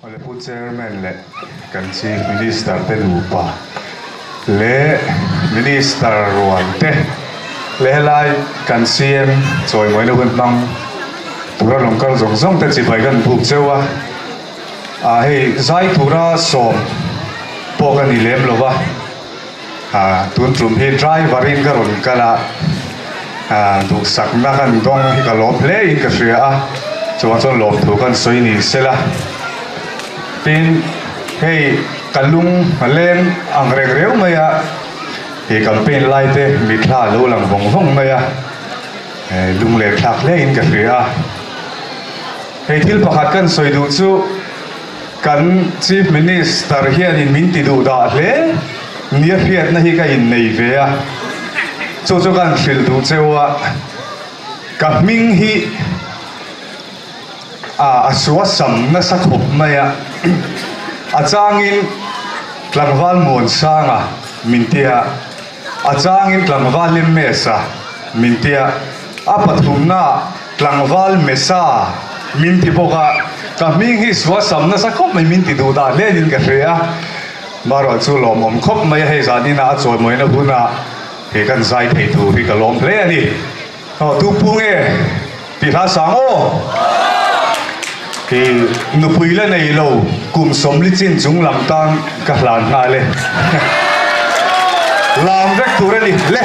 Awle Pu Chairman leh kan Chief Minister te nupa leh Minister rual te leh helai kan CM chawimawina hun hmang tura rawn kal zawng zawng te chibai kan buk cheu a, ah hei zai tura sawm pawh ka ni lem lo va. Ah tun tum hi driver in ka rawn kal a, ah duhsakna kan dawng hi ka lawm hle in ka hria a, chuvang chuan lawmthu kan sawi ni sela. Tin, hei ka lung a leng ang reng reu mai a, he campaign lai te mithla a lo lang vawng vawng mai a, eh lung leh thlak hle in ka hria a. Hei thil pakhat kan sawi duh chu. Kan Chief Minister hianin min ti duh dah hle nia hriatna hi ka innei ve a, chu chu kan hrilh duh cheu a, ka hming hi a a suasam nasa khawp mai a, a changin tlangval Muansanga min ti a, a changin tlangval Limesa min ti a, a pathumnaah Tlangval Mesa min ti bawk a, ka hming hi suasam nasa khawp mai min ti duh dah hlen in ka hria a, marawh chu lawmawm khawp mai a, hei zan inah a chawimawina hunah he kan zai thei tur hi ka lawm hle a ni. Aw tu pu nge tih hla sang aw? Hi nupui la nei lo kum sawmli chin chung lam tan ka hlan nghal e. Lam vek tur a ni le.